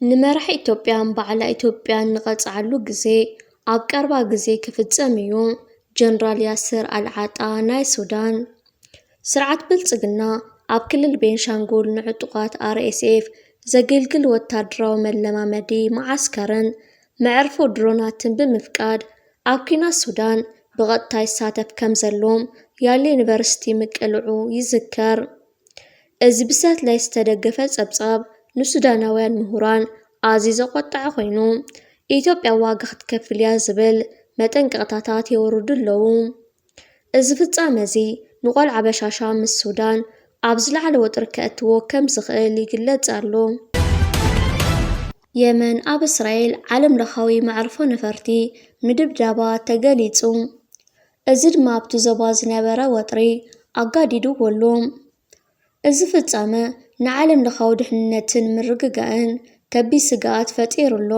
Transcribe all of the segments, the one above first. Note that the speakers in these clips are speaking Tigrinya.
ንመራሒ ኢትዮጵያን በዓላ ኢትዮጵያን ንቐጽዓሉ ግዜ ኣብ ቀርባ ግዜ ክፍጸም እዩ። ጀነራል ያስር ኣልዓጣ ናይ ሱዳን። ስርዓት ብልጽግና ኣብ ክልል ቤንሻንጉል ንዕጡቓት ኣር ኤስ ኤፍ ዘገልግል ወታደራዊ መለማመዲ መዓስከርን መዕርፎ ድሮናትን ብምፍቃድ ኣብ ኲናት ሱዳን ብቐጥታ ይሳተፍ ከም ዘሎ ያሌ ዩኒቨርሲቲ ምቅልዑ ይዝከር። እዚ ብሳትላይት ዝተደገፈ ጸብጻብ ንሱዳናውያን ምሁራን ኣዝዩ ዘቖጠዐ ኮይኑ፣ ኢትዮጵያ ዋጋ ክትከፍል እያ ዝብል መጠንቀቕታታት የወርዱ ኣለዉ። እዚ ፍጻመ እዚ ንቖልዓ በሻሻ ምስ ሱዳን ኣብ ዝለዓለ ወጥሪ ከእትዎ ከም ዝኽእል ይግለጽ ኣሎ። የመን ኣብ እስራኤል ዓለም ለኻዊ መዕርፎ ነፈርቲ ምድብዳባ ተገሊጹ። እዚ ድማ ኣብቲ ዞባ ዝነበረ ወጥሪ ኣጋዲድዎ ኣሎ። እዚ ፍጻመ ንዓለም ለኻዊ ድሕንነትን ምርግጋእን ከቢድ ስግኣት ፈጢሩ ኣሎ።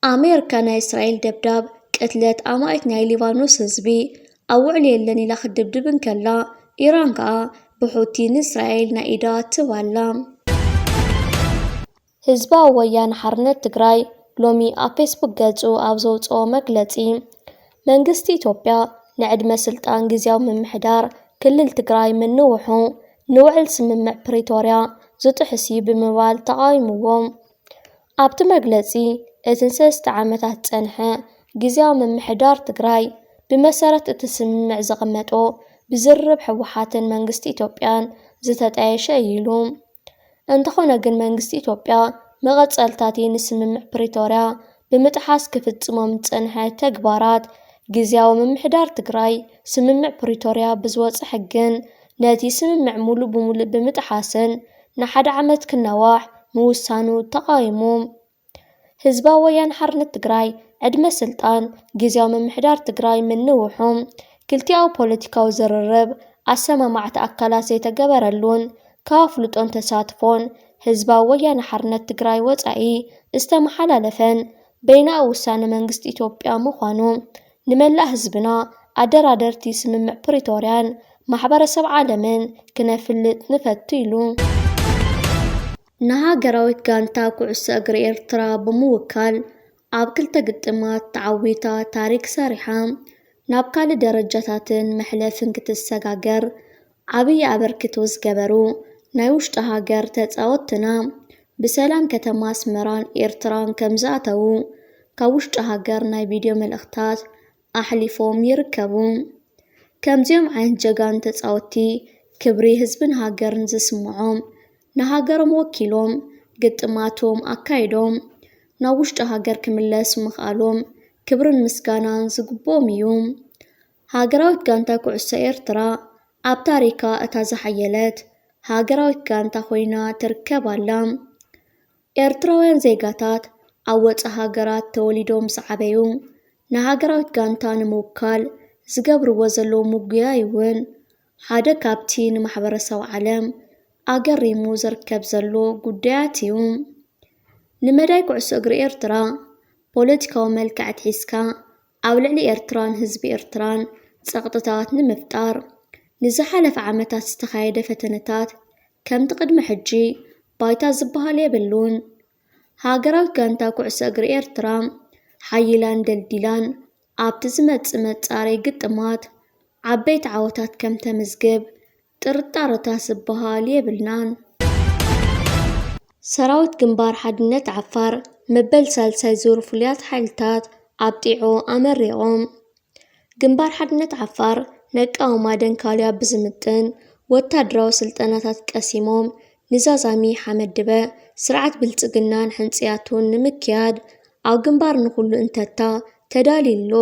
ኣሜሪካ ናይ እስራኤል ደብዳብ ቅትለት ኣማኢት ናይ ሊባኖስ ህዝቢ ኣውዕል የለን ኢላ ክትድብድብ እንከላ፣ ኢራን ከኣ ብሑቲ ንእስራኤል ናይ ኢዳ ትባላ። ህዝባዊ ወያነ ሓርነት ትግራይ ሎሚ ኣብ ፌስቡክ ገጹ ኣብ ዘውጽኦ መግለጺ፣ መንግስቲ ኢትዮጵያ ንዕድመ ስልጣን ግዝያዊ ምምሕዳር ክልል ትግራይ ምንውሑ ንውዕል ስምምዕ ፕሪቶርያ ዝጥሕስ እዩ ብምባል ተቓዊምዎ። ኣብቲ መግለጺ፣ እቲ ንሰለስተ ዓመታት ዝጸንሐ ግዝያዊ ምምሕዳር ትግራይ ብመሰረት እቲ ስምምዕ ዘቐመጦ ብዝርርብ ህወሓትን መንግስቲ ኢትዮጵያን ዝተጣየሸ እዩ ኢሉ። እንተኾነ ግን መንግስቲ ኢትዮጵያ መቐጸልታቲ ንስምምዕ ፕሪቶርያ ብምጥሓስ ክፍጽሞም ዝጸንሐ ተግባራት ግዝያዊ ምምሕዳር ትግራይ ስምምዕ ፕሪቶርያ ብዝወጸ ሕግን ነቲ ስምምዕ ሙሉእ ብሙሉእ ብምጥሓስን ንሓደ ዓመት ክናዋሕ ምውሳኑ ተቓዊሙ። ህዝባዊ ወያነ ሓርነት ትግራይ ዕድመ ስልጣን ግዝያዊ ምምሕዳር ትግራይ ምንውሑ ክልቲኣዊ ፖለቲካዊ ዝርርብ ኣሰማማዕቲ ኣካላት ዘይተገበረሉን ካብ ኣፍልጦን ተሳትፎን ህዝባዊ ወያነ ሓርነት ትግራይ ወጻኢ ዝተመሓላለፈን በይናዊ ውሳነ መንግስቲ ኢትዮጵያ ምዃኑ ንመላእ ህዝብና ኣደራደርቲ ስምምዕ ፕሪቶርያን ማሕበረሰብ ዓለምን ክነፍልጥ ንፈቱ ኢሉ። ንሃገራዊት ጋንታ ኩዕሶ እግሪ ኤርትራ ብምውካል ኣብ ክልተ ግጥማት ተዓዊታ ታሪክ ሰሪሓ ናብ ካልእ ደረጃታትን መሕለፍን ክትሰጋገር ዓብዪ ኣበርክቶ ዝገበሩ ናይ ውሽጢ ሃገር ተጻወትትና ብሰላም ከተማ ኣስመራን ኤርትራን ከም ዝኣተዉ ካብ ውሽጢ ሃገር ናይ ቪድዮ መልእኽታት ኣሕሊፎም ይርከቡ። ከምዚኦም ዓይነት ጀጋኑ ተጻወትቲ ክብሪ ህዝብን ሃገርን ዝስምዖም፣ ንሃገሮም ወኪሎም ግጥማቶም ኣካይዶም ናብ ውሽጢ ሃገር ክምለሱ ምኽኣሎም ክብርን ምስጋናን ዝግብኦም እዩ። ሃገራዊት ጋንታ ኩዕሶ ኤርትራ ኣብ ታሪካ እታ ዝሓየለት ሃገራዊት ጋንታ ኮይና ትርከብ ኣላ። ኤርትራውያን ዜጋታት ኣብ ወጻኢ ሃገራት ተወሊዶም ዝዓበዩ፣ ንሃገራዊት ጋንታ ንምውካል ዝገብርዎ ዘለዉ ምጉያይ እውን ሓደ ካብቲ ንማሕበረሰብ ዓለም ኣገሪሙ ዝርከብ ዘሎ ጉዳያት እዩ። ንመዳይ ኩዕሶ እግሪ ኤርትራ ፖለቲካዊ መልክዕ ኣትሒዝካ ኣብ ልዕሊ ኤርትራን ህዝቢ ኤርትራን ጸቕጥታት ንምፍጣር ንዝሓለፈ ዓመታት ዝተኻየደ ፈተነታት ከምቲ ቅድሚ ሕጂ ባይታ ዝበሃል የብሉን። ሃገራዊት ጋንታ ኩዕሶ እግሪ ኤርትራ ሓይላን ደልዲላን ኣብቲ ዝመጽእ መጻረይ ግጥማት ዓበይቲ ዓወታት ከም ተምዝግብ ጥርጣረታት ዝበሃል የብልናን። ሰራዊት ግንባር ሓድነት ዓፋር መበል ሳልሳይ ዙር ፍሉያት ሓይልታት ኣብ ጢዖ ኣመሪቖም። ግንባር ሓድነት ዓፋር ነቃውማ ደንካልያ ብዝምጥን ወታደራዊ ስልጠናታት ቀሲሞም ንዛዛሚ ሓመድ ድበ ስርዓት ብልጽግናን ሕንጽያቱን ንምክያድ ኣብ ግንባር ንኹሉ እንተታ ተዳልዩ ኣሎ።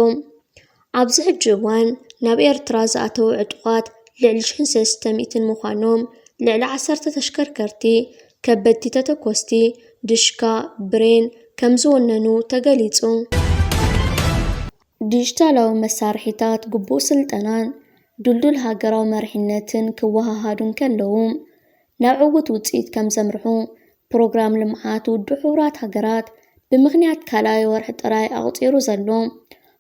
ኣብዚ ሕጂ እዋን ናብ ኤርትራ ዝኣተዉ ዕጡቓት ልዕሊ ሽሕን ሰለስተ ሚእትን ምዃኖም፣ ልዕሊ ዓሰርተ ተሽከርከርቲ፣ ከበድቲ ተተኮስቲ፣ ድሽካ፣ ብሬን ከም ዝወነኑ ተገሊጹ። ዲጂታላዊ መሳርሒታት ግቡእ ስልጠናን ድልዱል ሃገራዊ መሪሕነትን ክወሃሃዱ እንከለዉ፣ ናብ ዕዉት ውጽኢት ከም ዘምርሑ ፕሮግራም ልምዓት ውድብ ሕቡራት ሃገራት ብምኽንያት ካልኣይ ወርሒ ጥራይ ኣቑጺሩ ዘሎ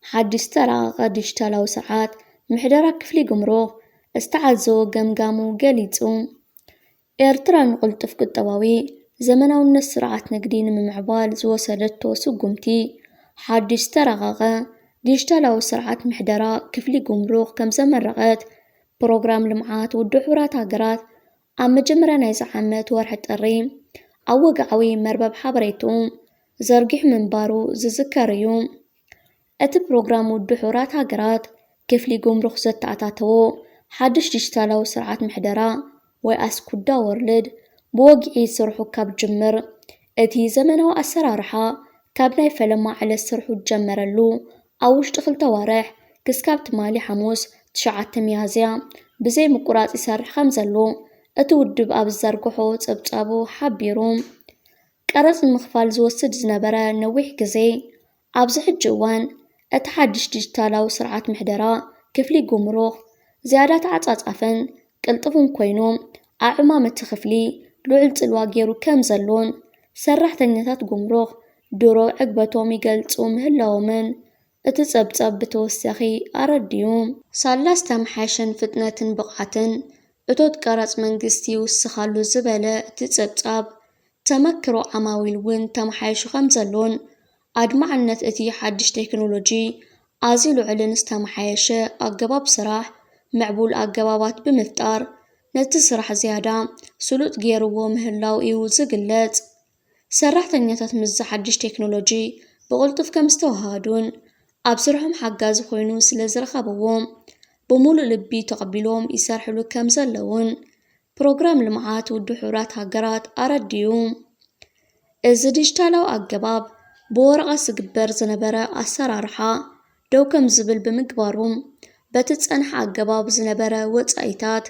ሓድሽ ዝተራቐቐ ዲጂታላዊ ስርዓት ምሕደራ ክፍሊ ጉምሩክ ዝተዓዘቦ ገምጋሙ ገሊጹ። ኤርትራ ንቕልጡፍ ቁጠባዊ ዘመናውነት ስርዓት ንግዲ ንምምዕባል ዝወሰደቶ ስጉምቲ፣ ሓድሽ ዝተራቐቐ ዲጂታላዊ ስርዓት ምሕደራ ክፍሊ ጉምሩክ ከም ዘመረቐት ፕሮግራም ልምዓት ውድብ ሕቡራት ሃገራት ኣብ መጀመርያ ናይዚ ዓመት ወርሒ ጥሪ ኣብ ወግዓዊ መርበብ ሓበሬትኡ ዘርጊሑ ምንባሩ ዝዝከር እዩ። እቲ ፕሮግራም ውድብ ሕቡራት ሃገራት ክፍሊ ጉምሩክ ዘተኣታተዎ ሓድሽ ዲጂታላዊ ስርዓት ምሕደራ ወይ ኣስኩዳ ወርልድ ብወግዒ ስርሑ ካብ ጅምር፣ እቲ ዘመናዊ ኣሰራርሓ ካብ ናይ ፈለማ ዕለት ስርሑ ዝጀመረሉ ኣብ ውሽጢ ክልተ ዋርሕ ክስካብ ትማሊ ሓሙስ ትሽዓተ ሚያዝያ ብዘይ ምቁራፅ ይሰርሕ ከም ዘሎ እቲ ውድብ ኣብ ዝዘርግሖ ፀብፃቡ ሓቢሩ። ቀረፅ ንምኽፋል ዝወስድ ዝነበረ ነዊሕ ግዜ ኣብዚ ሕጂ እዋን እቲ ሓድሽ ዲጂታላዊ ስርዓት ምሕደራ ክፍሊ ጉምሩክ ዝያዳ ተዓፃፃፍን ቅልጥፉን ኮይኑ ኣዕማም እቲ ክፍሊ ልዑል ፅልዋ ገይሩ ከም ዘሎን ሰራሕተኛታት ጉምሩክ ድሮ ዕግበቶም ይገልፁ ምህላዎምን እቲ ፀብፃብ ብተወሳኺ ኣረዲኡ። ሳላ ዝተመሓየሸን ፍጥነትን ብቕዓትን እቶት ቀረፅ መንግስቲ ይውስኻሉ ዝበለ እቲ ፀብፃብ፣ ተመክሮ ዓማዊል እውን ተመሓይሹ ከም ዘሎን ኣድማዕነት እቲ ሓድሽ ቴክኖሎጂ ኣዝዩ ልዑልን ዝተመሓየሸ ኣገባብ ስራሕ ምዕቡል ኣገባባት ብምፍጣር ነቲ ስራሕ ዝያዳ ስሉጥ ገይርዎ ምህላው እዩ ዝግለጽ። ሰራሕተኛታት ምስዚ ሓድሽ ቴክኖሎጂ ብቕልጡፍ ከም ዝተወሃሃዱን ኣብ ስርሖም ሓጋዚ ኮይኑ ስለ ዝረኸብዎም ብምሉእ ልቢ ተቐቢሎም ይሰርሕሉ ከም ዘለውን ፕሮግራም ልምዓት ውድብ ሕቡራት ሃገራት ኣረዲኡ። እዚ ዲጂታላዊ ኣገባብ ብወረቐት ዝግበር ዝነበረ ኣሰራርሓ ደው ከም ዝብል ብምግባሩ፣ በቲ ዝጸንሐ ኣገባብ ዝነበረ ወጻኢታት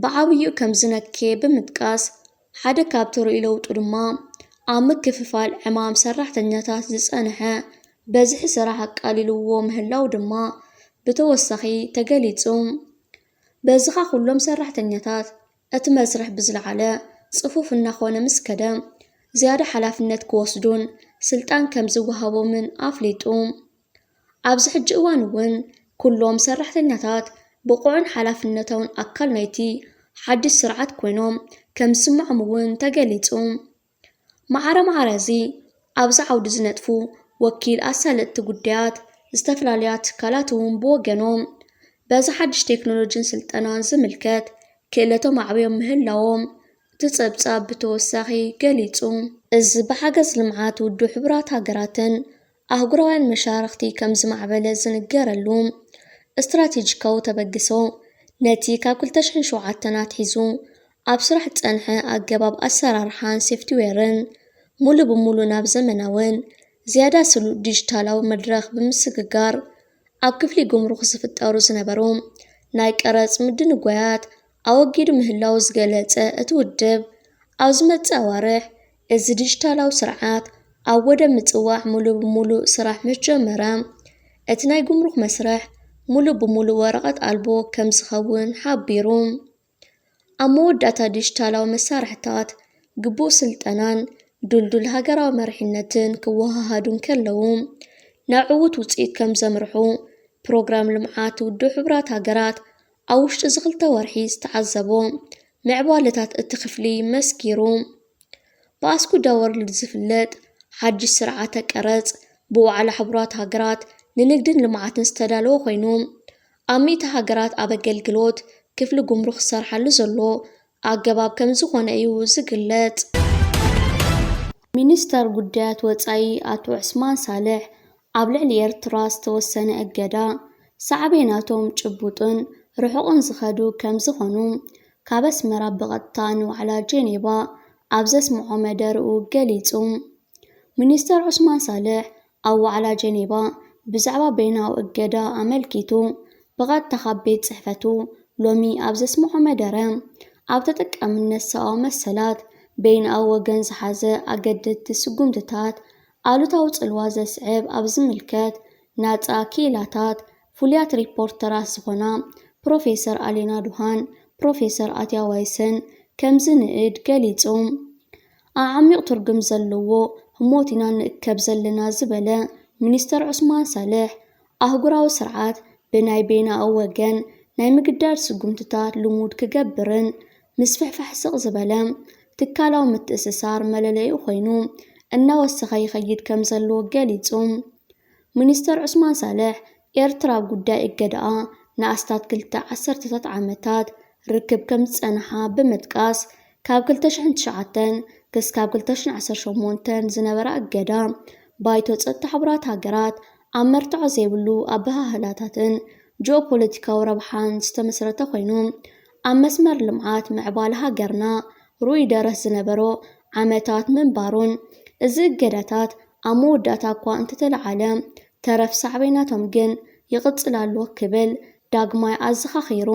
ብዓብይኡ ከም ዝነክየ ብምጥቃስ፣ ሓደ ካብቲ ርእይ ለውጡ ድማ ኣብ ምክፍፋል ዕማም ሰራሕተኛታት ዝጸንሐ በዝሒ ስራሕ ኣቃሊልዎ ምህላው ድማ ብተወሳኺ ተገሊጹ። በዚ ኸኣ ኩሎም ሰራሕተኛታት እቲ መስርሕ ብዝለዓለ ጽፉፍ እናኾነ ምስ ከደ፣ ዝያዳ ሓላፍነት ክወስዱን ስልጣን ከም ዝወሃቦምን ኣፍሊጡ። ኣብዚ ሕጂ እዋን እውን ኩሎም ሰራሕተኛታት ብቑዕን ሓላፍነታውን ኣካል ናይቲ ሓድሽ ስርዓት ኮይኖም ከም ዝስምዖም እውን ተገሊጹ። ማዕረ ማዕረ እዚ ኣብዚ ዓውዲ ዝነጥፉ ወኪል ኣሳለጥቲ ጉዳያት ዝተፈላለያ ትካላት እውን ብወገኖም በዚ ሓድሽ ቴክኖሎጂን ስልጠናን ዝምልከት ክእለቶም ኣዕብዮም ምህላዎም እቲ ጸብጻብ ብተወሳኺ ገሊጹ። እዚ ብሓገዝ ልምዓት ውድብ ሕቡራት ሃገራትን ኣህጉራውያን መሻርኽቲ ከም ዝማዕበለ ዝንገረሉ ስትራቴጂካዊ ተበግሶ፣ ነቲ ካብ ክልተ ሽሕን ሸውዓተን ኣትሒዙ ኣብ ስራሕ ዝጸንሐ ኣገባብ ኣሰራርሓን ሶፍትዌርን ሙሉ ብሙሉ ናብ ዘመናውን ዝያዳ ስሉጥ ዲጂታላዊ መድረኽ ብምስግጋር፣ ኣብ ክፍሊ ጉምሩክ ዝፍጠሩ ዝነበሩ ናይ ቀረጽ ምድንጓያት ኣወጊዱ ምህላው ዝገለጸ እቲ ውድብ፣ ኣብ ዝመጽእ ኣዋርሕ እዚ ዲጂታላዊ ስርዓት ኣብ ወደብ ምጽዋዕ ሙሉ ብሙሉ ስራሕ ምስ ጀመረ፣ እቲ ናይ ጉምሩክ መስርሕ ሙሉ ብሙሉ ወረቐት ኣልቦ ከም ዝኸውን ሓቢሩ። ኣብ መወዳእታ ዲጂታላዊ መሳርሕታት ግቡእ ስልጠናን ድልዱል ሃገራዊ መሪሕነትን ክወሃሃዱ እንከለዉ፣ ናብ ዕዉት ውጽኢት ከም ዘምርሑ ፕሮግራም ልምዓት ውድብ ሕቡራት ሃገራት ኣብ ውሽጢ እዚ ክልተ ወርሒ ዝተዓዘቦ ምዕባለታት እቲ ክፍሊ መስኪሩ። ብኣስኩዳ ወርልድ ዝፍለጥ ሓድሽ ስርዓተ ቀረጽ ብዋዕላ ሕቡራት ሃገራት ንንግድን ልምዓትን ዝተዳለወ ኮይኑ፣ ኣብ ሚእቲ ሃገራት ኣብ ኣገልግሎት ክፍሊ ጉምሩክ ዝሰርሓሉ ዘሎ ኣገባብ ከም ዝኾነ እዩ ዝግለጽ። ሚኒስተር ጉዳያት ወጻኢ ኣቶ ዑስማን ሳልሕ፣ ኣብ ልዕሊ ኤርትራ ዝተወሰነ እገዳ ሳዕቤናቶም ጭቡጥን ርሑቕን ዝኸዱ ከም ዝኾኑ ካብ ኣስመራ ብቐጥታ ንዋዕላ ጄኔቫ ኣብ ዘስምዖ መደርኡ ገሊጹ። ሚኒስተር ዑስማን ሳልሕ ኣብ ዋዕላ ጄኔቫ ብዛዕባ በይናዊ እገዳ ኣመልኪቱ ብቐጥታ ካብ ቤት ጽሕፈቱ ሎሚ ኣብ ዘስምዖ መደረ፣ ኣብ ተጠቃምነት ሰብኣዊ መሰላት በይናዊ ወገን ዝሓዘ ኣገደድቲ ስጉምትታት ኣሉታዊ ጽልዋ ዘስዕብ ኣብ ዝምልከት ናጻ ክኢላታት ፍሉያት ሪፖርተራት ዝኾና ፕሮፌሰር ኣሌና ዱሃን ፕሮፌሰር ኣትያ ዋይስን ከም ዝንእድ ገሊጹ። ኣዓሚቕ ትርጉም ዘለዎ ህሞት ኢና ንእከብ ዘለና ዝበለ ሚኒስተር ዑስማን ሳልሕ፣ ኣህጉራዊ ስርዓት ብናይ በይናዊ ወገን ናይ ምግዳድ ስጉምትታት ልሙድ ክገብርን ምስፍሕፋሕ ስቕ ዝበለ ትካላዊ ምትእስሳር መለለይኡ ኮይኑ እናወሰኸ ይኸይድ ከም ዘሎ ገሊጹ። ሚኒስተር ዑስማን ሳልሕ፣ ኤርትራ ኣብ ጉዳይ እገዳኣ ንኣስታት ክልተ ዓሰርተታት ዓመታት ርክብ ከም ዝጸንሓ ብምጥቃስ፣ ካብ ክልተ ሽሕን ትሽዓተን ክስካብ ክልተ ሽሕን ዓሰርተ ሸሞንተን ዝነበራ እገዳ ባይቶ ጸጥታ ሕቡራት ሃገራት ኣብ መርትዖ ዘይብሉ ኣበሃህላታትን ጂኦፖለቲካዊ ረብሓን ዝተመስረተ ኮይኑ፣ ኣብ መስመር ልምዓት ምዕባለ ሃገርና ርኡይ ደረት ዝነበሮ ዓመታት ምንባሩን፣ እዚ እገዳታት ኣብ መወዳእታ እኳ እንተተለዓለ፣ ተረፍ ሳዕቤናቶም ግን ይቕጽል ኣሎ ክብል ዳግማይ ኣዘኻኺሩ።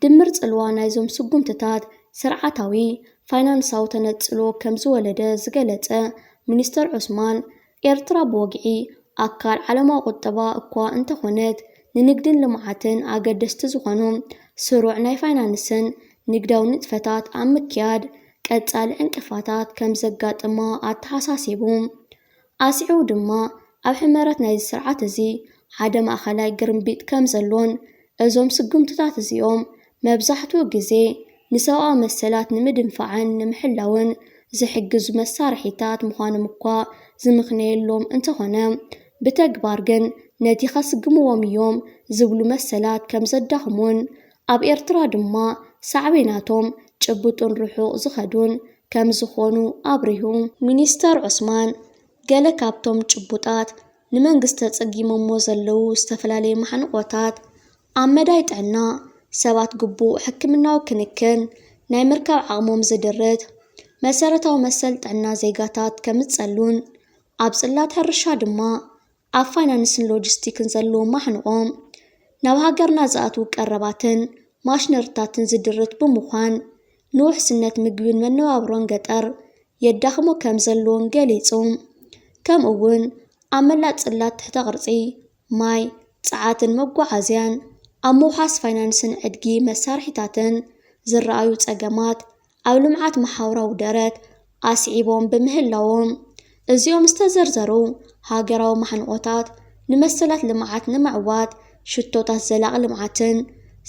ድምር ጽልዋ ናይዞም ስጉምትታት ስርዓታዊ ፋይናንሳዊ ተነጽሎ ከም ዝወለደ ዝገለጸ ሚኒስተር ዑስማን፣ ኤርትራ ብወግዒ ኣካል ዓለማዊ ቁጠባ እኳ እንተኾነት፣ ንንግድን ልምዓትን ኣገደስቲ ዝኾኑ ስሩዕ ናይ ፋይናንስን ንግዳዊ ንጥፈታት ኣብ ምክያድ ቀጻሊ ዕንቅፋታት ከም ዘጋጥማ ኣተሓሳሲቡ። ኣስዒቡ ድማ፣ ኣብ ሕመረት ናይዚ ስርዓት እዚ ሓደ ማእከላይ ግርምቢጥ ከም ዘሎን፣ እዞም ስጉምትታት እዚኦም መብዛሕትኡ ግዜ ንሰብኣዊ መሰላት ንምድንፋዕን ንምሕላውን ዝሕግዙ መሳርሒታት ምዃኖም እኳ ዝምኽነየሎም እንተኾነ፣ ብተግባር ግን ነቲ ከስግምዎም እዮም ዝብሉ መሰላት ከም ዘዳኽሙን፣ ኣብ ኤርትራ ድማ ሳዕቤናቶም ጭቡጥን ርሑቕ ዝኸዱን ከም ዝኾኑ ኣብሪሁ። ሚኒስተር ዑስማን፣ ገለ ካብቶም ጭቡጣት ንመንግስቲ ተጸጊሞሞ ዘለዉ ዝተፈላለዩ ማሕንቆታት፣ ኣብ መዳይ ጥዕና፣ ሰባት ግቡእ ሕክምናዊ ክንክን ናይ ምርካብ ዓቕሞም ዝድርት፣ መሰረታዊ መሰል ጥዕና ዜጋታት ከም ዝጸሉን፣ ኣብ ጽላት ሕርሻ ድማ ኣብ ፋይናንስን ሎጂስቲክን ዘለዉ ማሕንቆ፣ ናብ ሃገርና ዝኣትዉ ቀረባትን ማሽነሪታትን ዝድርት ብምዃን፣ ንውሕስነት ምግብን መነባብሮን ገጠር የዳኽሞ ከም ዘለዎን ገሊጹ። ከምኡ እውን ኣብ መላእ ጽላት ትሕተ ቅርጺ፣ ማይ፣ ጸዓትን መጓዓዝያን፣ ኣብ ምውሓስ ፋይናንስን ዕድጊ መሳርሒታትን ዝረኣዩ ጸገማት፣ ኣብ ልምዓት መሓውራዊ ደረት ኣስዒቦም ብምህላዎም፣ እዚኦም ዝተዘርዘሩ ሃገራዊ ማሕንቆታት ንመሰላት ልምዓት ንምዕዋት ሽቶታት ዘላቒ ልምዓትን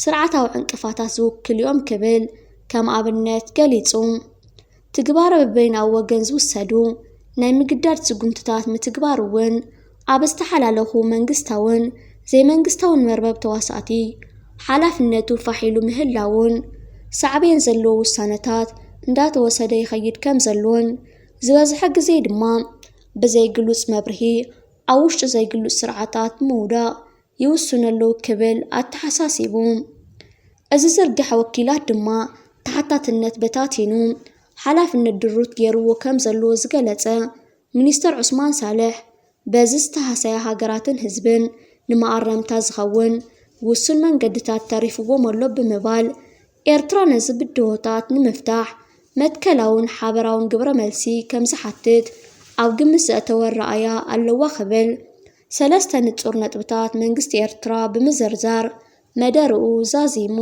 ስርዓታዊ ዕንቅፋታት ዝውክሉ እዮም ክብል ከም ኣብነት ገሊጹ። ትግባረ በበይናዊ ወገን ዝውሰዱ ናይ ምግዳድ ስጉምትታት ምትግባር እውን ኣብ ዝተሓላለኹ መንግስታውን ዘይመንግስታውን መርበብ ተዋሳእቲ ሓላፍነቱ ፋሕ ኢሉ ምህላውን ሳዕቤን ዘለዎ ውሳነታት እንዳተወሰደ ይኸይድ ከም ዘሎን ዝበዝሐ ግዜ ድማ ብዘይ ግሉጽ መብርሂ ኣብ ውሽጢ ዘይግሉጽ ስርዓታት ምውዳቕ ይውስኑ ኣለዉ ክብል ኣተሓሳሲቡ። እዚ ዝርግሐ ወኪላት ድማ ተሓታትነት በታቲኑ ሓላፍነት ድሩት ገይርዎ ከም ዘለዎ ዝገለጸ ሚኒስተር ዑስማን ሳልሕ፣ በዚ ዝተሃሰያ ሃገራትን ህዝብን ንመኣረምታ ዝኸውን ውሱን መንገድታት ተሪፍዎም ኣሎ ብምባል፣ ኤርትራ ነዚ ብድሆታት ንምፍታሕ መትከላውን ሓበራውን ግብረ መልሲ ከም ዝሓትት ኣብ ግምት ዘእተወ ኣረኣእያ ኣለዋ ክብል ሰለስተ ንጹር ነጥብታት መንግስቲ ኤርትራ ብምዝርዛር መደርኡ ዛዚሙ።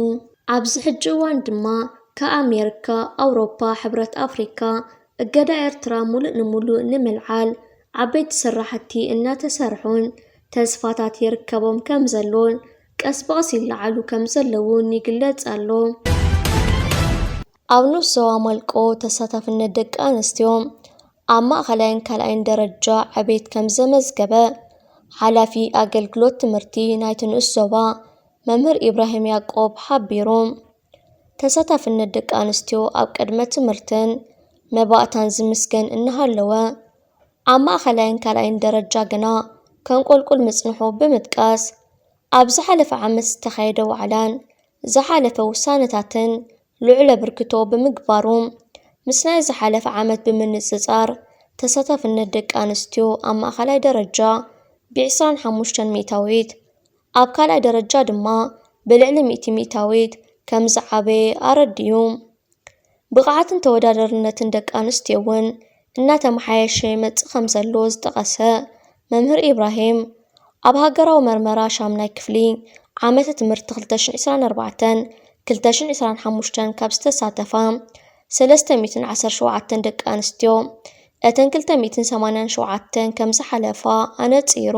ኣብዚ ሕጂ እዋን ድማ ካብ ኣሜሪካ፣ ኣውሮፓ፣ ሕብረት ኣፍሪካ እገዳ ኤርትራ ሙሉእ ንሙሉእ ንምልዓል ዓበይቲ ስራሕቲ እናተሰርሑን ተስፋታት ይርከቦም ከም ዘሎን ቀስ ብቐስ ይለዓሉ ከም ዘለውን ይግለጽ ኣሎ። ኣብ ንኡስ ዞባ ማልቆ ተሳታፍነት ደቂ ኣንስትዮ ኣብ ማእኸላይን ካልኣይን ደረጃ ዕቤት ከም ዘመዝገበ ሓላፊ ኣገልግሎት ትምህርቲ ናይቲ ንኡስ ዞባ መምህር ኢብራሂም ያዕቆብ ሓቢሩ። ተሳታፍነት ደቂ ኣንስትዮ ኣብ ቅድመ ትምህርትን መባእታን ዝምስገን እናሃለወ፣ ኣብ ማእኸላይን ካልኣይን ደረጃ ግና ከንቆልቁል ምጽንሑ ብምጥቃስ፣ ኣብ ዝሓለፈ ዓመት ዝተኻየደ ዋዕላን ዝሓለፈ ውሳነታትን ልዑል ኣበርክቶ ብምግባሩ፣ ምስ ናይ ዝሓለፈ ዓመት ብምንጽጻር፣ ተሳታፍነት ደቂ ኣንስትዮ ኣብ ማእኸላይ ደረጃ ብዕስራን ሓሙሽተን ሚእታዊት፣ ኣብ ካልኣይ ደረጃ ድማ ብልዕሊ ሚእቲ ሚእታዊት ከም ዝዓበየ ኣረዲኡ። ብቕዓትን ተወዳዳርነትን ደቂ ኣንስትዮ እውን እናተመሓየሸ ይመጽእ ከም ዘሎ ዝጠቐሰ መምህር ኢብራሂም፣ ኣብ ሃገራዊ መርመራ ሻምናይ ክፍሊ ዓመተ ትምህርቲ ክልተ ሽሕን ዕስራን ኣርባዕተን ክልተ ሽሕን ዕስራን ሓሙሽተን ካብ ዝተሳተፋ ሰለስተ ሚእትን ዓሰርተ ሸውዓተን ደቂ ኣንስትዮ፣ እተን ክልተ ሚእትን ሰማንያን ሸውዓተን ከም ዝሓለፋ ኣነጺሩ።